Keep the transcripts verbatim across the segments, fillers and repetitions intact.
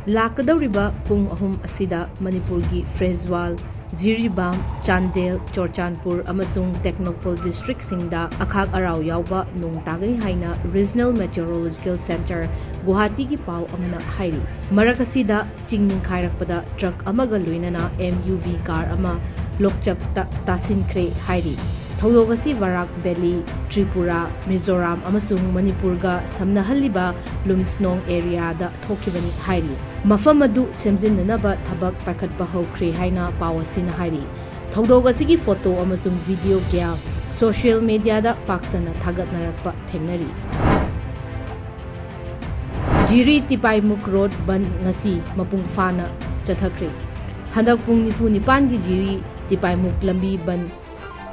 ꯂꯥꯛꯀꯗꯧꯔꯤꯕ ꯄꯨꯡ ꯑꯍꯨꯝ ꯑꯁꯤꯗ ꯃꯅꯤꯄꯨꯔꯒꯤ ꯐ꯭ꯔꯦꯖꯋꯥꯜ, ꯖꯤꯔꯤꯕꯥꯝ, ꯆꯥꯟꯗꯦꯜ, ꯆꯨꯔꯆꯥꯟꯄꯨꯔ ꯑꯃꯁꯨꯡ ꯇꯦꯡꯅꯧꯄꯜ ꯗꯤꯁꯇ꯭ꯔꯤꯛꯁꯤꯡꯗ ꯑꯈꯥꯛ ꯑꯔꯥꯎ ꯌꯥꯎꯕ ꯅꯣꯡ ꯇꯥꯒꯅꯤ ꯍꯥꯏꯅ Regional Meteorological Centre ꯒꯨꯋꯥꯍꯥꯇꯤꯒꯤ ꯄꯥꯎ ꯑꯃꯅ ꯍꯥꯏꯔꯤ꯫ ꯃꯔꯛ ꯑꯁꯤꯗ ꯆꯤꯡ ꯅꯤꯡꯈꯥꯏꯔꯛꯄꯗ ꯇ꯭ꯔꯛ ꯑꯃꯒ ꯂꯣꯏꯅꯅ M U V car ꯑꯃ ꯂꯣꯛꯆꯞꯇ ꯇꯥꯁꯤꯟꯈ꯭ꯔꯦ ꯍꯥꯏꯔꯤ꯫ ꯊꯧꯗꯣꯛ ꯑꯁꯤ ꯕꯔꯥꯛ ꯚꯦꯂꯤ, ꯇ꯭ꯔꯤꯄꯨꯔꯥ, ꯃꯤꯖꯣꯔꯥꯝ ꯑꯃꯁꯨꯡ ꯃꯅꯤꯄꯨꯔꯒ ꯁꯝꯅꯍꯜꯂꯤꯕ ꯂꯨꯝꯁꯅꯣꯡ ꯑꯦꯔꯤꯌꯥꯗ ꯊꯣꯛꯈꯤꯕꯅꯤ ꯍꯥꯏꯔꯤ꯫ ꯃꯐꯝ ꯑꯗꯨ ꯁꯦꯝꯖꯤꯟꯅꯅꯕ ꯊꯕꯛ ꯄꯥꯏꯈꯠꯄ ꯍꯧꯈ꯭ꯔꯦ ꯍꯥꯏꯅ ꯄꯥꯎ ꯑꯁꯤꯅ ꯍꯥꯏꯔꯤ꯫ ꯊꯧꯗꯣꯛ ꯑꯁꯤꯒꯤ ꯐꯣꯇꯣ ꯑꯃꯁꯨꯡ ꯚꯤꯗꯤꯑꯣ ꯀꯌꯥ ꯁꯣꯁꯤꯌꯦꯜ ꯃꯤꯗꯤꯌꯥꯗ ꯄꯥꯛ ꯁꯟꯅ ꯊꯥꯒꯠꯅꯔꯛꯄ ꯊꯦꯡꯅꯔꯤ꯫ ꯖꯤꯔꯤ ꯇꯤꯄꯥꯏꯃꯨꯛ ꯔꯣꯗ ꯕꯟꯗ ꯉꯁꯤ ꯃꯄꯨꯡ ꯐꯥꯅ ꯆꯠꯊꯈ꯭ꯔꯦ꯫ ꯍꯟꯗꯛ ꯄꯨꯡ ꯅꯤꯐꯨ ꯅꯤꯄꯥꯟꯒꯤ ꯖꯤꯔꯤ ꯇꯤꯄꯥꯏꯃꯨꯛ ꯂꯝꯕꯤ ꯕꯟꯗ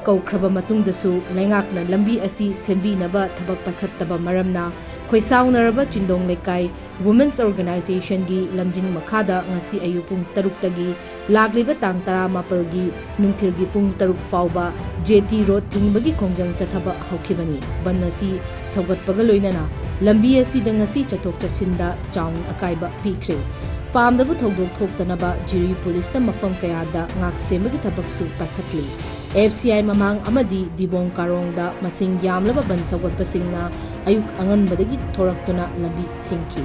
ꯀꯧꯈ꯭ꯔꯕ ꯃꯇꯨꯡꯗꯁꯨ ꯂꯩꯉꯥꯛꯅ ꯂꯝꯕꯤ ꯑꯁꯤ ꯁꯦꯝꯕꯤꯅꯕ ꯊꯕꯛ ꯄꯥꯏꯈꯠꯇꯕ ꯃꯔꯝꯅ ꯈꯣꯏꯁꯥꯎꯅꯔꯕ ꯆꯤꯡꯗꯣꯡ ꯂꯩꯀꯥꯏ Women's Organizationꯒꯤ ꯂꯝꯖꯤꯡ ꯃꯈꯥꯗ ꯉꯁꯤ ꯑꯌꯨꯛ ꯄꯨꯡ ꯇꯔꯨꯛꯇꯒꯤ ꯂꯥꯛꯂꯤꯕ ꯇꯥꯡ ꯇꯔꯥꯃꯥꯄꯜꯒꯤ ꯅꯨꯡꯊꯤꯜꯒꯤ ꯄꯨꯡ ꯇꯔꯨꯛ ꯐꯥꯎꯕ J T Road ꯊꯤꯡꯕꯒꯤ ꯈꯣꯡꯖꯪ ꯆꯠꯊꯕ ꯍꯧꯈꯤꯕꯅꯤ꯫ ꯕꯟꯗ ꯑꯁꯤ ꯁꯧꯒꯠꯄꯒ ꯂꯣꯏꯅꯅ ꯂꯝꯕꯤ ꯑꯁꯤꯗ ꯉꯁꯤ ꯆꯠꯊꯣꯛ ꯆꯠꯁꯤꯟꯗ ꯆꯥꯎꯅ ꯑꯀꯥꯏꯕ ꯄꯤꯈ꯭ꯔꯦ꯫ ꯄꯥꯝꯗꯕ ꯊꯧꯗꯣꯛ ꯊꯣꯛꯇꯅꯕ ꯖꯤꯔꯤ ꯄꯨꯂꯤꯁꯅ ꯃꯐꯝ ꯀꯌꯥꯗ ꯉꯥꯛ ꯁꯦꯟꯕꯒꯤ ꯊꯕꯛꯁꯨ ꯄꯥꯏꯈꯠꯂꯤ꯫ F C I ꯃꯃꯥꯡ ꯑꯃꯗꯤ ꯗꯤꯕꯣꯡ ꯀꯥꯔꯣꯡꯗ ꯃꯁꯤꯡ ꯌꯥꯝꯂꯕ ꯕꯟꯗ ꯁꯧꯒꯠꯄꯁꯤꯡꯅ ꯑꯌꯨꯛ ꯑꯉꯟꯕꯗꯒꯤ ꯊꯣꯔꯛꯇꯨꯅ ꯂꯝꯕꯤ ꯊꯤꯡꯈꯤ꯫